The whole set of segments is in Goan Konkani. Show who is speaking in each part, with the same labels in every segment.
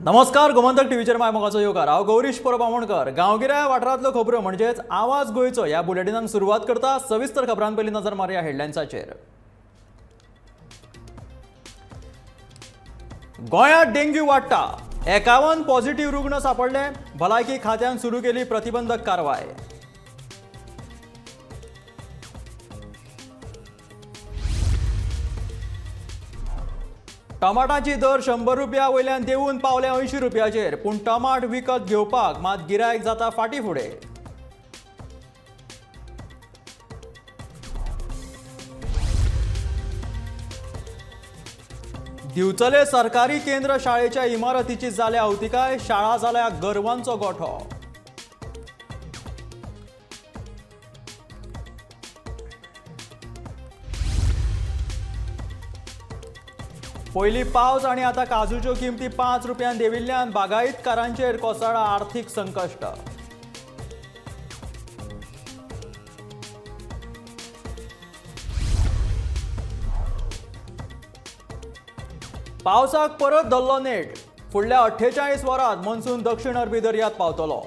Speaker 1: नमस्कार, गोमंतक टीव्हीचेर माय मोगाचो येवकार. हांव गौरीश परब आमोणकर. गांवगिऱ्या वाठारांतल्यो खबरो म्हणजेच आवाज गोंयचो ह्या बुलेटिनाक सुरवात करता. सविस्तर खबरां पयलीं नजर मारया हेडलायन्साचेर. गोंयांत डेंग्यू वाडटा. 51 पॉझिटिव्ह रुग्ण सापडले. भलायकी खात्यान सुरू केली प्रतिबंधक कारवाय. टमाटाची दर 100 रुपया वयल्यान देंवून पावले 80 रुपयाचेर, पूण टमाट विकत घेवपाक मात गिरायक जाता फाटीं फुडें. दिवचले सरकारी केंद्र शाळेच्या इमारतीची जाल्या अवतिकाय. शाळा जाल्या गर्वांचो गोठो. पयली पावस आनी आतां काजूच्यो किमती 5 रुपयान देंविल्ल्यान बागायतकारांचेर कोसळ्ळा आर्थीक संकश्ट. पावसाक परत धरलो नेट. फुडल्या 48 वरांत मनसून दक्षिण अरबी दर्यांत पावतलो.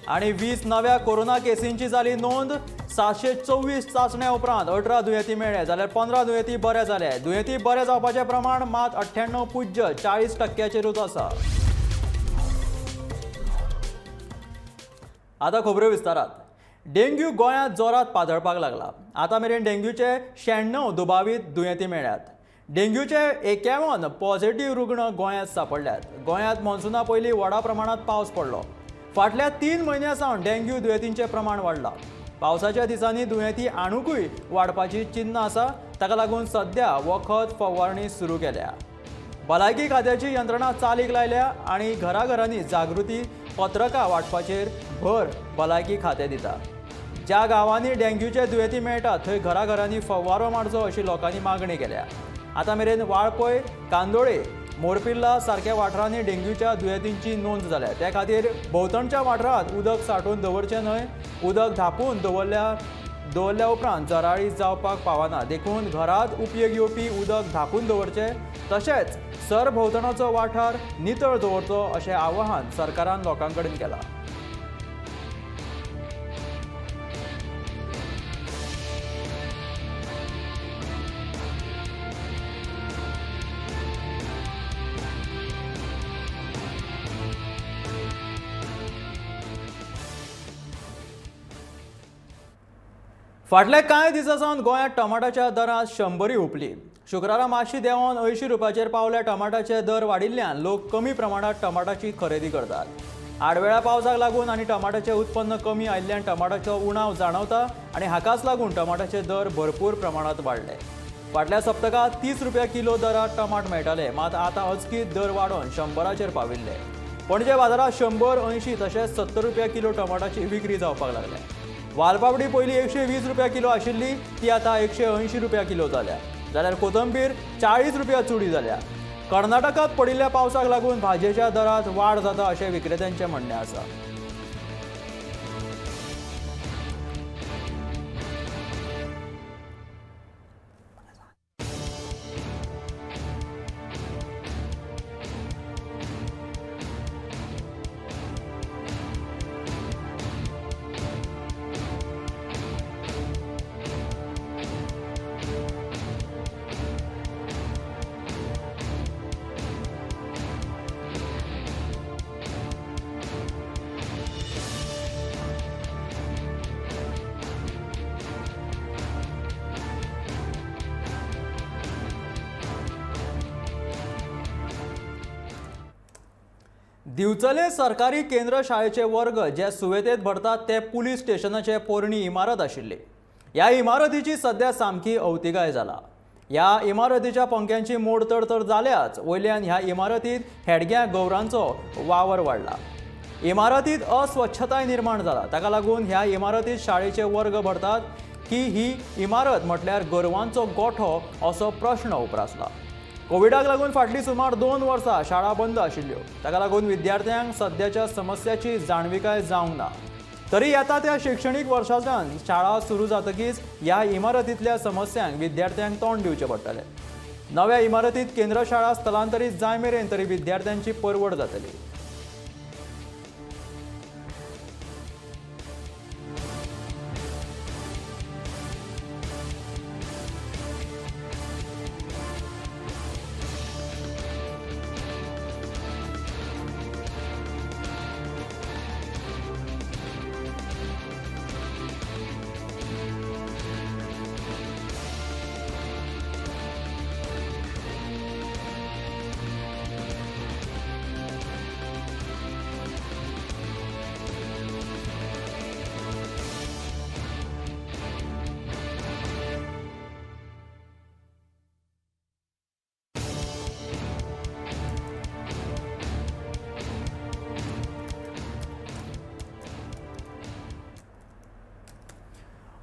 Speaker 1: आनी 20 नव्या कोरोना केसींची जाली नोंद. 724 चांचण्या उपरांत 18 दुयेंती मेळ्ळे, जाल्यार 15 दुयेंती बरे जाले. दुयेंती बरे जावपाचें प्रमाण मात 98.40%चेरूच आसा. आतां खबऱ्यो विस्तारात. डेंग्यू गोंयांत जोरात पातळपाक लागला. आतां मेरेन डेंग्यूचे 96 दुबावीत दुयेंती मेळ्ळ्यात. डेंग्यूचे 51 पॉझिटिव्ह रुग्ण गोंयांत सांपडल्यात. गोंयांत मॉन्सुना पयलीं व्हडा प्रमाणांत पावस पडलो. फाटल्या 3 म्हयन्यां सावन डेंग्यू दुयेंतींचें प्रमाण वाडलां. पावसाच्या दिसांनी दुयेंती आणुकूय वाडपाची चिन्नां आसा. ताका लागून सध्या वखद फवारणी सुरू केल्या. भलायकी खात्याची यंत्रणा चालीक लायल्या आनी घराघरांनी जागृती पत्रकां वांटपाचेर भर भलायकी खातें दिता. ज्या गांवांनी डेंग्यूचे दुयेंती मेळटात थंय घराघरांनी फवारो मारचो अशी लोकांनी मागणी केल्या. आतां मेरेन वाळपय, कांदोळे, मोरपिल्ला सारक्या वाठारांनी डेंग्यूच्या दुयेंतींची नोंद जाल्या. त्या खातीर भोंवतणच्या वाठारांत उदक सांठोवन दवरचें न्हय. उदक धांपून दवरल्या उपरांत जराळी जावपाक पावना, देखून घरांत उपयोग येवपी उदक धांपून दवरचें, तशेंच सरभोंवतणाचो वाठार नितळ दवरचो अशें आवाहन सरकारान लोकां कडेन केलां. फाटल्या कांय दिसां सावन गोंयांत टमाटाच्या दरांत शंबरी हुपली. शुक्रारा मातशी देंवोन 80 रुपयाचेर पावल्या. टमाटाचे दर वाडिल्ल्यान लोक कमी प्रमाणांत टमाटाची खरेदी करतात. आडवेळ्या पावसाक लागून आनी टमाटाचें उत्पन्न कमी आयिल्ल्यान टमाटाचो उणाव जाणवता आनी हाकाच लागून टमाटाचे दर भरपूर प्रमाणांत वाडले. फाटल्या सप्तकांत 30 रुपया किलो दरात टमाट मेळटाले, मात आतां अचकीत दर वाडोवन 100चेर पाविल्ले. पणजे बाजारांत 100, 80 तशेंच 70 रुपया किलो टमाटाची विक्री जावपाक लागल्या. वालपापडी पयलीं 120 रुपया किलो आशिल्ली, ती आतां 180 रुपया किलो जाल्या, जाल्यार कोथंबीर 40 रुपया चुडी जाल्या. कर्नाटकांत पडिल्ल्या पावसाक लागून भाजयेच्या दरांत वाड जाता अशें विक्रेत्यांचें म्हणणें आसा. दिवचले सरकारी केंद्र शाळेचे वर्ग जे सुवेतेत भरतात ते पुलीस स्टेशनाचे पोरणी इमारत आशिल्ली. ह्या इमारतीची सध्या सामकी अवतिकाय जाला. ह्या इमारतीच्या पंख्यांची मोडतड तर जाल्याच, वयल्यान ह्या इमारतीत हेडग्या गौरांचो वावर वाडला. इमारतीत अस्वच्छताय निर्माण जाला. ताका लागून ह्या इमारतीत शाळेचे वर्ग भरतात की ही इमारत म्हटल्यार गोरवांचो गोठो असो प्रश्न उप्रासला. कोविडाक लागून फाटलीं सुमार 2 वर्सां शाळा बंद आशिल्ल्यो. ताका लागून विद्यार्थ्यांक सद्याच्या समस्याची जाणविकाय जावंक ना. तरी येता त्या शिक्षणीक वर्साच्यान शाळा सुरू जातकीच ह्या इमारतींतल्या समस्यांक विद्यार्थ्यांक तोंड दिवचें पडटलें. नव्या इमारतींत केंद्र शाळा स्थलांतरीत जाय मेरेन तरी विद्यार्थ्यांची परवड जातली.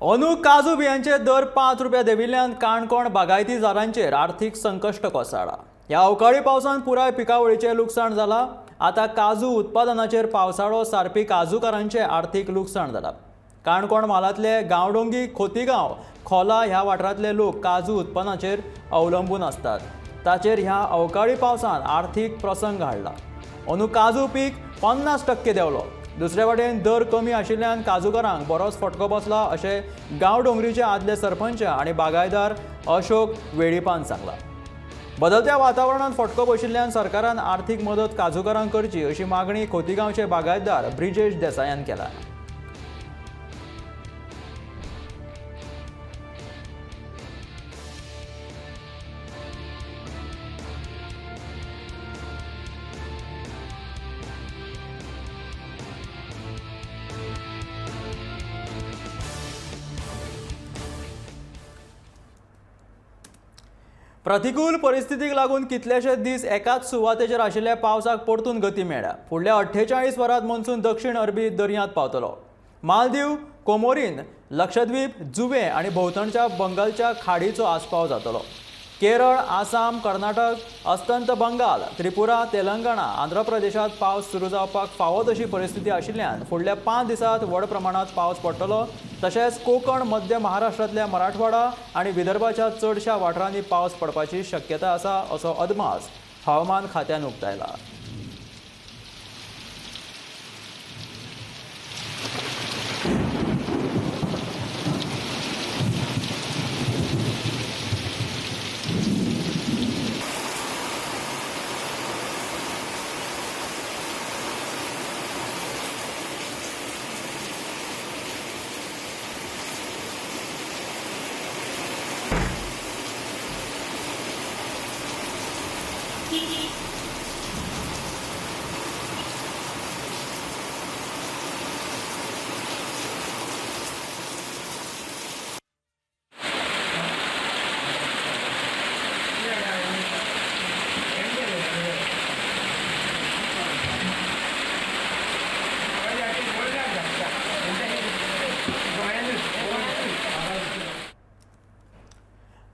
Speaker 1: अंदू काजू बियांचे दर 5 रुपया देंविल्ल्यान काणकोण बागायतीदारांचेर आर्थीक संकश्ट कोसळ्ळां. ह्या अवकाळी पावसान पुराय पिकावळीचें लुकसाण जालां. आतां काजू उत्पादनाचेर पावसाळो सारपी काजूकारांचें आर्थीक लुकसाण जालां. काणकोण म्हालांतले गांवडोंगी, खोतीगांव, खोला ह्या वाठारांतले लोक काजू उत्पन्नाचेर अवलंबून आसतात. ताचेर ह्या अवकाळी पावसान आर्थीक प्रसंग हाडला. अंदू काजू पीक 50% देंवलो. दुसरे वटेन दर कमी आशिल्ल्यान काजूकारांक बरोच फटको बसला अशें गांवडोंगरीचे आदले सरपंच आनी बागायदार अशोक वेळीपान सांगलां. बदलत्या वातावरणांत फटको बशिल्ल्यान सरकारान आर्थीक मदत काजूकारांक करची अशी मागणी खोतीगांवचे बागायतदार ब्रिजेश देसायान केला. प्रतिकूल परिस्थितीक लागून कितलेशे दीस एकाच सुवातेचेर आशिल्ल्या पावसाक परतून गती मेळ्ळ्या. फुडल्या 48 वरांत मनसून दक्षिण अरबी दर्यांत पावतलो. मालदीव, कोमोरीन, लक्षद्वीप, जुवे आनी भोंवतणच्या बंगालच्या खाडीचो आस्पाव जातलो. केरळ, आसाम, कर्नाटक, अस्तंत बंगाल, त्रिपुरा, तेलंगणा, आंध्र प्रदेशांत पावस सुरू जावपाक फावो तशी परिस्थिती आशिल्ल्यान फुडल्या 5 दिसांत व्हड प्रमाणांत पावस पडटलो. तशेंच कोकण, मध्य महाराष्ट्रांतल्या मराठवाडा आनी विदर्भाच्या चडशा वाठारांनी पावस पडपाची शक्यता आसा असो अदमास हवामान खात्यान उक्तायला.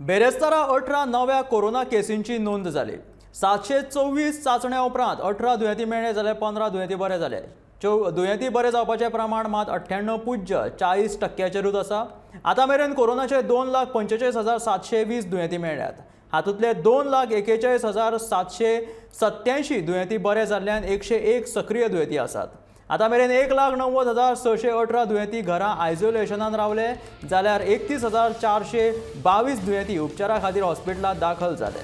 Speaker 1: बेरेस्तारा 18 नव्या कोरोना केसींची नोंद जाली. 724 चांचण्या उपरांत 18 दुयेंती मेळ्ळे जाल्यार 15 दुयेंती बरे जाले. दुयेंती बरे जावपाचें प्रमाण मात 98.40%चेरूच आसा. आतां मेरेन कोरोनाचे 2,45,720 दुयेंती मेळ्ळ्यात. हातूंतले 2,41,787 दुयेंती बरे जाल्ल्यान 101 सक्रीय दुयेंती आसात. आतां मेरेन 1,90,618 दुयेंती घरां आयसोलेशनान रावले जाल्यार 31,422 दुयेंती उपचारा खातीर हॉस्पिटलांत दाखल जाले.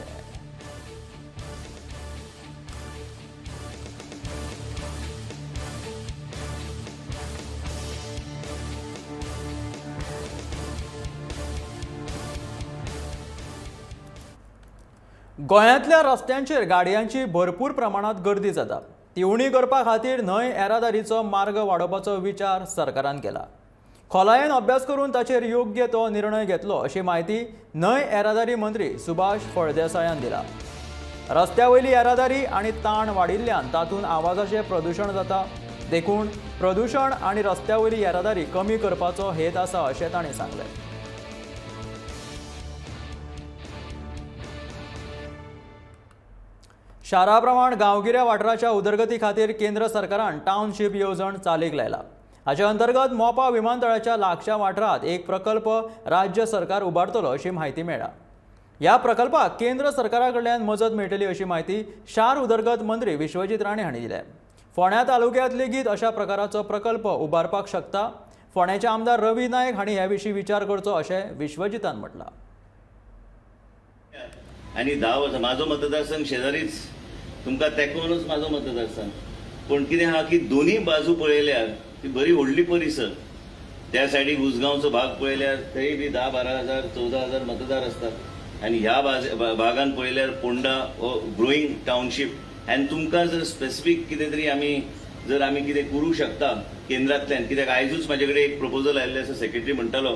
Speaker 1: गोंयांतल्या रस्त्यांचेर गाडयांची भरपूर प्रमाणांत गर्दी जाता. ती उणी करपा खातीर न्हंय येरादारीचो मार्ग वाडोवपाचो विचार सरकारान केला. खोलायेन अभ्यास करून ताचेर योग्य तो निर्णय घेतलो अशी म्हायती न्हंय येरादारी मंत्री सुभाष फळदेसायान दिला. रस्त्या वयली येरादारी आनी ताण वाडिल्ल्यान तातूंत आवाजाचें प्रदुशण जाता, देखून प्रदुशण आनी रस्त्या वयली येरादारी कमी करपाचो हेत आसा अशें तांणी सांगलें. शारा प्रमाण गांवगिऱ्या वाठाराच्या उदरगती खातीर केंद्र सरकारान टावनशीप येवजण चालीक लायला. हाचे अंतर्गत मोपा विमानतळाच्या लागच्या वाठारांत एक प्रकल्प राज्य सरकार उबारतलो अशी म्हायती मेळ्ळा. ह्या प्रकल्पाक केंद्र सरकारा कडल्यान मजत मेळटली अशी म्हायती शार उदरगत मंत्री विश्वजीत राणे हांणी दिल्या. फोंड्या तालुक्यांत लेगीत अशा प्रकाराचो प्रकल्प उबारपाक शकता. फोंड्याचे आमदार रवी नायक हांणी ह्या विशीं विचार करचो अशें विश्वजितान म्हटलां.
Speaker 2: आनी 10 वर्सां म्हाजो मतदारसंघ शेजारीच, तुमकां तेंकोनच म्हाजो मतदारसंघ. पूण कितें आहा की दोनूय बाजू पळयल्यार ती बरी व्हडली परिसर. त्या सायडीक उसगांवचो भाग पळयल्यार थंय बी 10-12 हजार, 14 हजार मतदार आसतात आनी ह्या भागान पळयल्यार पोंडा हो ग्रोईंग टावनशीप. आनी तुमकां जर स्पेसिफीक कितें तरी आमी कितें करूं शकता केंद्रांतल्यान, कित्याक आयजूच म्हाजे कडेन एक प्रपोजल आयिल्लें आसा. सेक्रेटरी म्हणटालो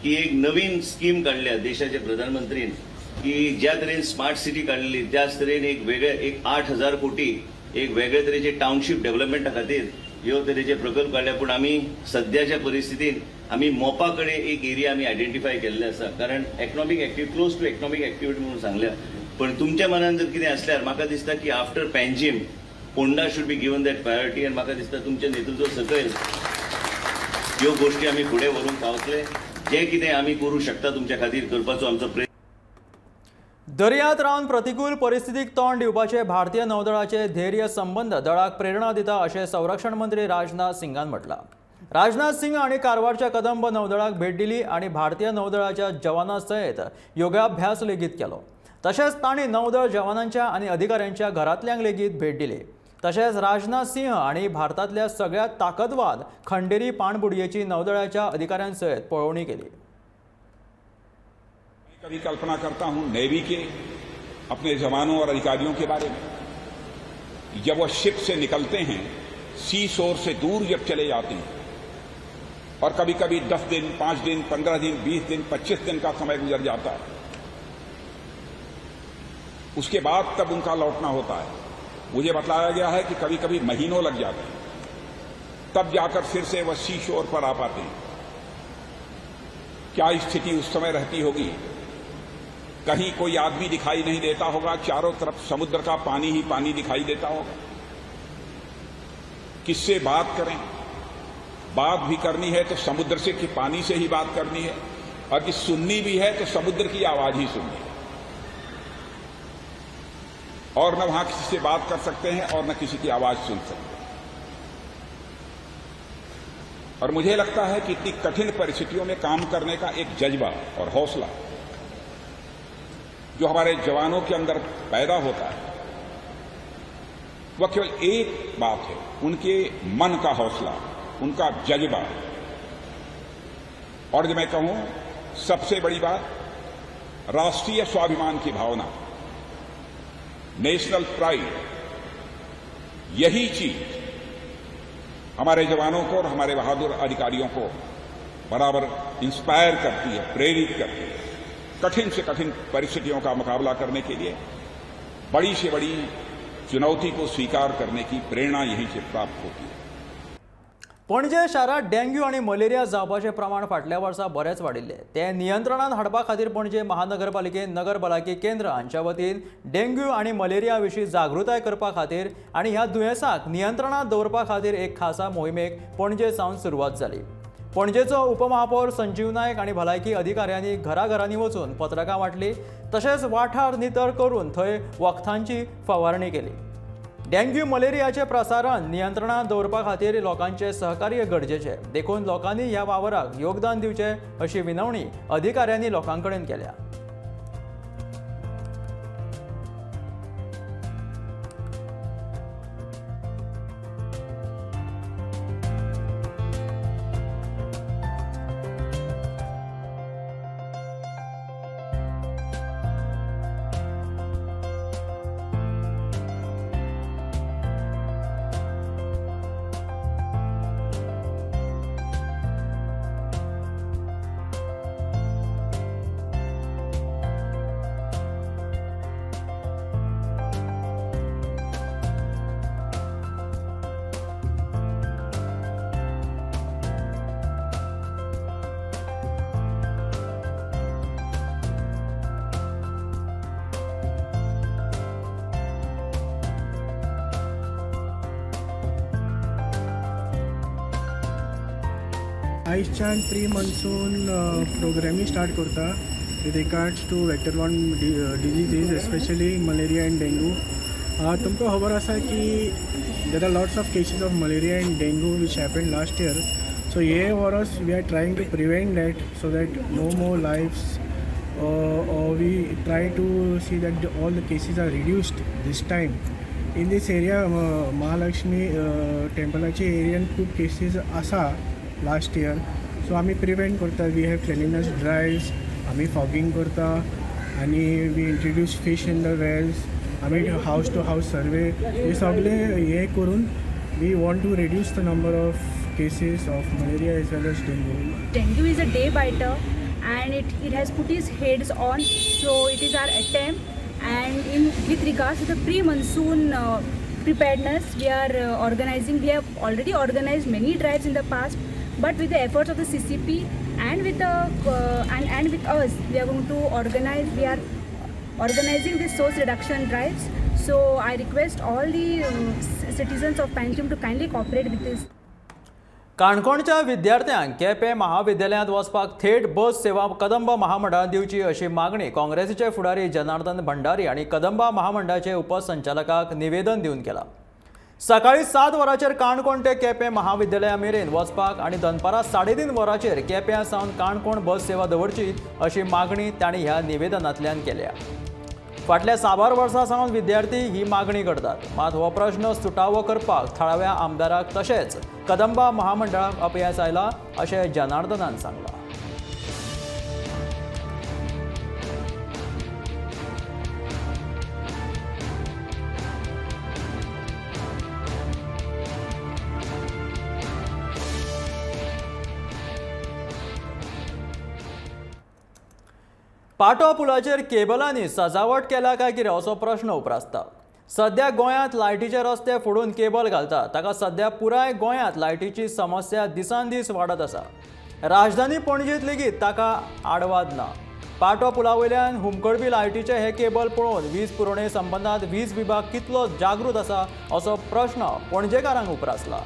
Speaker 2: की एक नवीन स्कीम काडल्या देशाचे प्रधानमंत्रीन की ज्या तरेन स्मार्ट सिटी काडलेली त्याच तरेन एक वेगळे एक 8,000 कोटी एक वेगळे तरेचे टावनशीप डेव्हलपमेंटा खातीर ह्यो तरेचे प्रकल्प काडले. पूण आमी सद्याच्या परिस्थितीन आमी मोपा कडेन एक एरिया आमी आयडेंटिफाय केल्ले आसा, कारण economic active close to economic activity म्हणून सांगल्या. पण तुमच्या मनान जर कितें आसल्यार म्हाका दिसता की after Panjim, Ponda should be given that priority. आनी म्हाका दिसता तुमच्या नेतृत्व सकयल ह्यो गोश्टी आमी फुडें व्हरूंक पावतले. जें कितें आमी करूं शकता तुमच्या खातीर करपाचो आमचो प्रयत्न.
Speaker 1: दर्यांत रावन प्रतिकूल परिस्थितीक तोंड दिवपाचे भारतीय नौदळाचे धैर्य संबंद दळाक प्रेरणा दिता अशें संरक्षण मंत्री राजनाथ सिंगान म्हटलां. राजनाथ सिंग हांणी कारवारच्या कदंब नौदळाक भेट दिली आनी भारतीय नौदळाच्या जवानां सयत योगाभ्यास लेगीत केलो. तशेंच तांणी नौदळ जवानांच्या आनी अधिकाऱ्यांच्या घरांतल्यांक लेगीत भेट दिली. तशेंच राजनाथ सिंह हांणी भारतांतल्या सगळ्यात ताकदवान खंडेरी पाणबुडयेची नौदळाच्या अधिकाऱ्यां सयत पळोवणी केली.
Speaker 3: कभी कल्पना करता हूं नेवी के अपने जवानों और अधिकारियों के बारे में, जब वह शिप से निकलते हैं, सी शोर से दूर जब चले जाते हैं और कभी कभी 10 दिन, 5 दिन, 15 दिन, 20 दिन, 25 दिन का समय गुजर जाता है, उसके बाद तब उनका लौटना होता है. मुझे बतलाया गया है कि कभी कभी महीनों लग जाते हैं, तब जाकर फिर से वह सी शोर पर आ पाते हैं. क्या स्थिति उस समय रहती होगी? कहीं कोई आदमी दिखाई नहीं देता होगा, चारों तरफ समुद्र का पानी ही पानी दिखाई देता होगा. किससे बात करें? बात भी करनी है तो समुद्र से कि पानी से ही बात करनी है और कि सुननी भी है तो समुद्र की आवाज ही सुननी है. और न वहां किसी से बात कर सकते हैं और न किसी की आवाज सुन सकते हैं. और मुझे लगता है कि इतनी कठिन परिस्थितियों में काम करने का एक जज्बा और हौसला जो हमारे जवानों के अंदर पैदा होता है, वह केवल एक बात है, उनके मन का हौसला, उनका जज्बा. और जो मैं कहूं सबसे बड़ी बात, राष्ट्रीय स्वाभिमान की भावना, नेशनल प्राइड, यही चीज हमारे जवानों को और हमारे बहादुर अधिकारियों को बराबर इंस्पायर करती है, प्रेरित करती है कठिन से कठिन परिस्थितियों का मुकाबला करने के लिए. बड़ी से बड़ी चुनौती को स्वीकार करने की प्रेरणा यहीं से प्राप्त होती है.
Speaker 1: पणजे शारांत डेंग्यू आनी मलेरिया जावपाचें प्रमाण फाटल्या वर्सा बरेंच वाडिल्लें. तें नियंत्रणांत हाडपा खातीर पणजे महानगरपालिकेन नगर भलायकी केंद्र हांच्या वतीन डेंग्यू आनी मलेरिया विशीं जागृताय करपा खातीर आनी ह्या दुयेंसाक नियंत्रणांत दवरपा खातीर एक खासा मोहिमेक पणजे सावन सुरवात जाली. पणजेचो उपमहापौर संजीव नायक आनी भलायकी अधिकाऱ्यांनी घराघरांनी वचून पत्रकां वांटली, तशेंच वाठार नितळ करून थंय वखदांची फवारणी केली. डेंग्यू मलेरियाचें प्रसारण नियंत्रणांत दवरपा खातीर लोकांचें सहकार्य गरजेचें, देखून लोकांनी ह्या वावराक योगदान दिवचें अशी विनवणी अधिकाऱ्यांनी लोकां कडेन केल्या.
Speaker 4: आयजच्यान प्री मॉन्सून प्रोग्रामी स्टार्ट करता with regards to vector borne diseases, especially malaria and dengue. तुमकां खबर आसा की there are lots of cases of malaria and dengue which happen last year. So हे वरस we are trying to prevent that so that no more lives. We try to see that all the cases are reduced this time. In this area, Mahalakshmi टेम्पलाच्या एरियान खूब केसीस आसा लास्ट इयर. सो आमी प्रिवेंट करता. We have cleanliness drives, आमी फॉगिंग करता आनी we introduce fish in the wells. आमी हावस टू हावस सर्वे हे सगळे हे करून we want to reduce the number of cases of malaria as well as dengue.
Speaker 5: Dengue is a day biter and it has put its heads on, so it is our attempt, and in with regards to the pre-monsoon preparedness, we are organizing, we have already organized many drives in the past, but with the efforts of the CCP and with the and with us, we are going to organize, we are organizing this source reduction drives. So I request all the citizens of Pancham to kindly cooperate with this.
Speaker 1: काणकोणच्या विद्यार्थ्यांक केपें महाविद्यालयांत वचपाक थेट बस सेवा कदंब महामंडळान दिवची अशी मागणी काँग्रेसीचे फुडारी जनार्दन भंडारी आनी कदंबा महामंडळाचे उपसंचालकाक निवेदन दिवन केलां. सकाळी 7 वरांचेर काणकोण ते केपें महाविद्यालया मेरेन वचपाक आनी दनपारां 3:30 वरांचेर केप्यां सावन काणकोण बस सेवा दवरची अशी मागणी तांणी ह्या निवेदनांतल्यान केल्या. फाटल्या साबार वर्सां सावन विद्यार्थी ही मागणी करतात, मात हो प्रश्न सुटावो करपाक थळाव्या आमदाराक तशेंच कदंबा महामंडळाक अपयस आयला अशें जनार्दनान सांगलां. पाटो पुलाचेर केबलांनी सजावट केल्या काय कितें असो प्रश्न उप्रासता. सध्या गोंयांत लायटीचे रस्ते फोडून केबल घालता, ताका सध्या पुराय गोंयांत लायटीची समस्या दिसान दीस वाडत आसा. राजधानी पणजेंत लेगीत ताका आडवाद ना. पाटो पुला वयल्यान हुमकळपी लायटीचे हे केबल पळोवन वीज पुरवणे संबंदांत वीज विभाग कितलो जागृत आसा असो प्रश्न पणजेकारांक उप्रासला.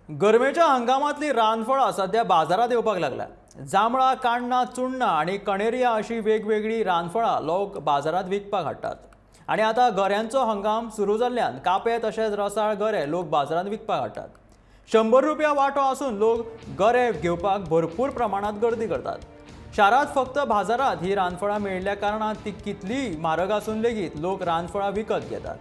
Speaker 1: गरमेच्या हंगामांतली रानफळां सध्या बाजारांत येवपाक लागल्या. जांबळां, काण्णां, चुन्नां आनी कणेरिया अशी वेगवेगळीं रानफळां लोक बाजारांत विकपाक हाडटात. आनी आतां गऱ्यांचो हंगाम सुरू जाल्ल्यान कापे तशेंच रसाळ गरे लोक बाजारांत विकपाक हाडटात. 100 रुपया वांटो आसून लोक गरे घेवपाक भरपूर प्रमाणांत गर्दी करतात. शारांत फक्त बाजारांत ही रानफळां मेळिल्ल्या कारणान ती कितलीय म्हारग आसून लेगीत लोक रानफळां विकत घेतात.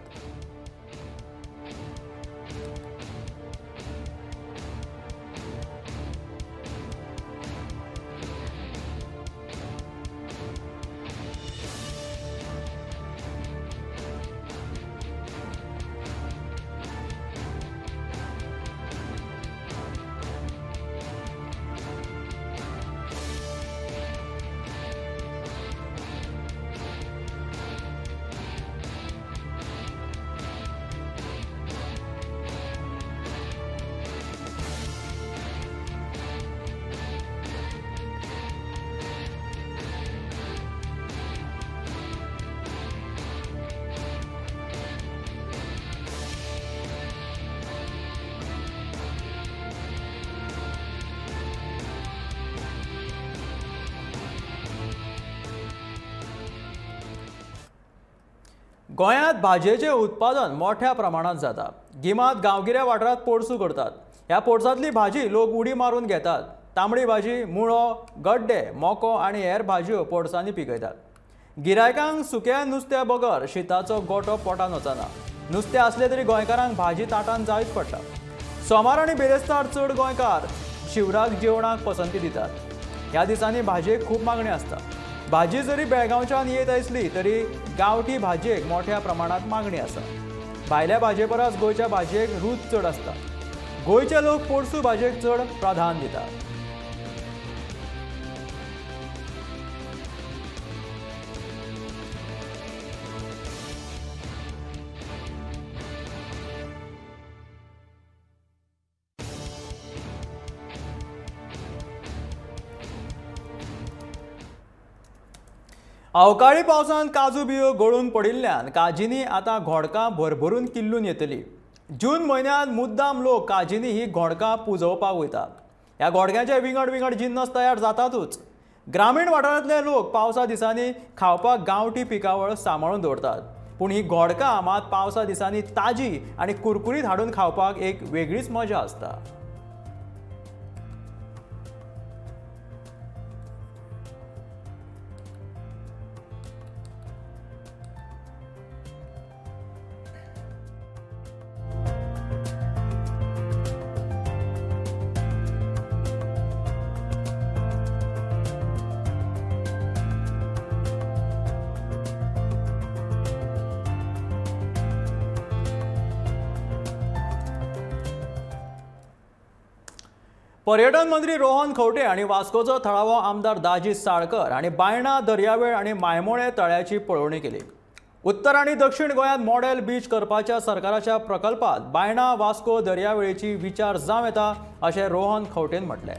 Speaker 1: गोंयांत भाजयेचें उत्पादन मोठ्या प्रमाणांत जाता. गिमांत गांवगिऱ्या वाठारांत पोरसूं करतात. ह्या पोरसांतली भाजी लोक उडी मारून घेतात. तांबडी भाजी, मुळो, गड्डे, मोको आनी हेर भाजयो पोरसांनी पिकयतात. गिरायकांक सुक्या नुस्त्या बगर शिताचो गोटो पोटान वचना. नुस्तें आसलें तरी गोंयकारांक भाजी ताटान जायच पडटा. सोमार आनी बिरेस्तार चड गोंयकार शिवराक जेवणाक पसंती दितात. ह्या दिसांनी भाजयेक खूब मागणी आसता. भाजी जरी बेळगांवच्यान येत आसली तरी गांवठी भाजयेक मोठ्या प्रमाणांत मागणी आसा. भायल्या भाजये परस गोंयच्या भाजयेक रूच चड आसता. गोंयचे लोक पोरसू भाजयेक चड प्राधान्य दितात. अवकाळी पावसान काजू बियो गळून पडिल्ल्यान काजींनी आतां घोडकां भरभरून किल्लून येतली. जून म्हयन्यांत मुद्दाम लोक काजींनी ही घोडकां पुजोवपाक वयतात. ह्या घोडक्यांचे विंगड विंगड जिन्नस तयार जातातूच. ग्रामीण वाठारांतले लोक पावसा दिसांनी खावपाक गांवठी पिकावळ सांबाळून दवरतात, पूण ही घोडकां मात पावसा दिसांनी ताजी आनी कुरकुरीत हाडून खावपाक एक वेगळीच मजा आसता. पर्यटन मंत्री रोहन खंवटे आनी वास्कोचो थळावो आमदार दाजी साळकर हांणी बायणा दर्यावेळ आनी मायमोळे तळ्याची पळोवणी केली. उत्तर आनी दक्षिण गोंयांत मॉडेल बीच करपाच्या सरकाराच्या प्रकल्पात बायणा वास्को दर्यावेळेची विचार जावं येता अशें रोहन खंवटेन म्हटलें.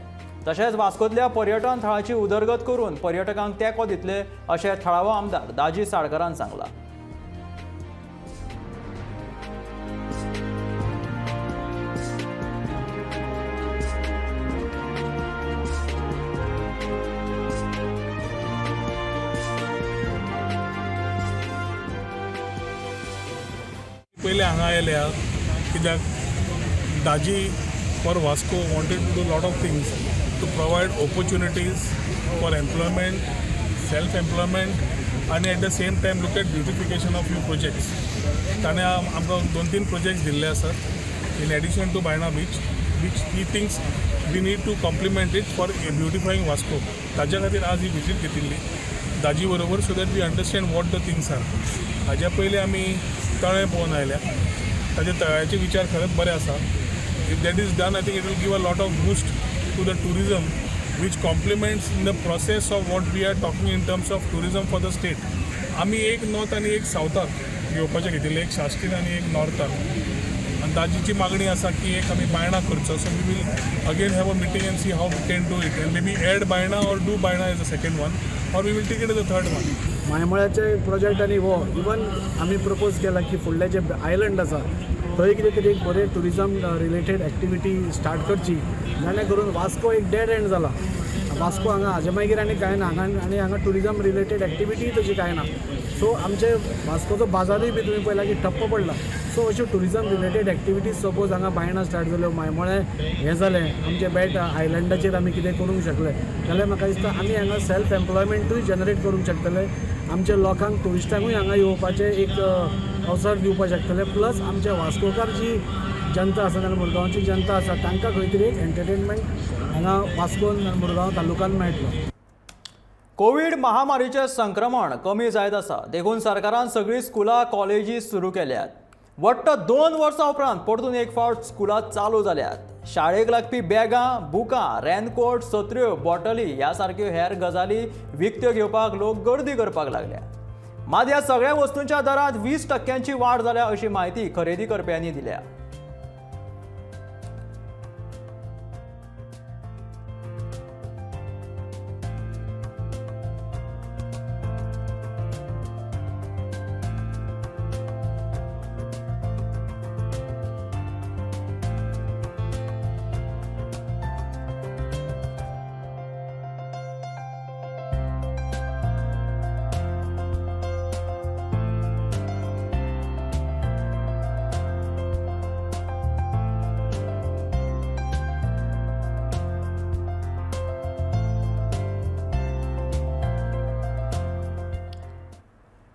Speaker 1: तशेंच वास्कोतल्या पर्यटन थळाची उदरगत करून पर्यटकांक तेंको दितले अशें थळावो आमदार दाजी साळकरान सांगलां.
Speaker 6: पयले हांगा आयल्या कित्याक Daji for Vasco wanted to do lot of things to provide opportunities for employment, self employment आनी at the same time look at beautification of few projects. ताणें आमकां 2-3 प्रोजेक्ट्स दिल्ले आसात in addition to Baina beach which he thinks we need to complement it for beautifying Vasco. ताज्या खातीर आज ही विजीट घेतिल्ली दाजी बरोबर, so that we understand what the things are. हाज्या पयलीं आमी तळें पळोवन आयल्या, ताजे तळ्याचे विचार खरेंच बरे आसा. If that is done I think it will give a lot of boost to the tourism which complements in the process of what we are talking in terms of tourism for the state. आमी एक नॉर्थ आनी एक सावथाक घेवपाचें घेतिल्लें, एक साश्टीन आनी एक नॉर्थाक. आनी दाजीची मागणी आसा की एक आमी बायणा करचो. So we will again have a meeting and see how we can do it and maybe add Baina or do Baina as a second one or we will take it as a third one.
Speaker 7: मायमळ्याचे project आनी हो इवन आमी प्रपोज केला की फुडले जे आयलंड आसा थंय कितें तरी एक बरें ट्युरिजम रिलेटेड एक्टिविटी स्टार्ट करची, जाणे करून वास्को एक डेड एंड जाला. वास्को हांगा हाजे मागीर आनी कांय ना हांगा, आनी हांगा ट्युरिजम रिलेटेड एक्टिविटी तशी कांय ना. सो आमचे वास्कोचो बाजारूय बी तुमी पळयला की ठप्प पडला. सो अश्यो ट्युरिजम रिलेटेड एक्टिविटीज सपोज हांगा बायणा स्टार्ट जाल्यो, मायमोळें हें जालें, आमचे बेट आयलंडाचेर आमी कितें करूंक शकले जाल्यार म्हाका दिसता आमी हांगा सेल्फ एम्प्लॉयमेंटूय जनरेट करूंक शकतले, आमच्या लोकांक ट्युरिस्टांकूय हांगा येवपाचें एक अवसर दिवपाक शकतले. प्लस आमच्या वास्कोकार जी जनता आसा जाल्यार मुरगांवची जनता आसा तांकां खंय तरी एक एंटरटेनमेंट हांगा वास्कोन मुरगांव तालुक्यान मेळटलो.
Speaker 1: कोवीड महामारीचें संक्रमण कमी जायत आसा, देखून सरकारान सगळीं स्कुलां कॉलेजी सुरू केल्यात. वट्ट 2 वर्सां उपरांत परतून एक फावट स्कुलां चालू जाल्यात. शाळेक लागपी बॅगां, बुकां, रेनकोट, सत्र्यो, बॉटली ह्या सारक्यो हेर गजाली विकत्यो घेवपाक लोक गर्दी करपाक लागल्या. मात ह्या सगळ्या वस्तूंच्या दरांत 20% वाड जाल्या अशी म्हायती खरेदी करप्यांनी दिल्या.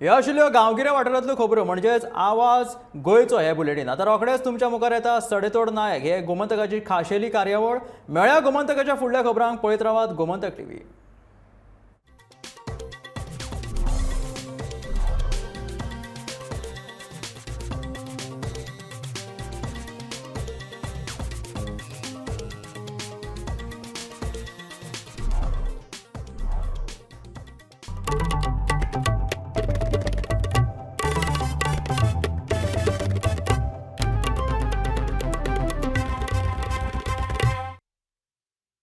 Speaker 1: ह्यो आशिल्ल्यो गांवगिऱ्या वाठारांतल्यो खबरो म्हणजेच आवाज गोंयचो हे बुलेटीन. आतां रोखडेच तुमच्या मुखार येता सडेतोड नायक हे गोमंतकाची खाशेली कार्यावळ. मेळ्या गोमंतकाच्या फुडल्या खबरांक पळयत रावात गोमंतक टीव्ही.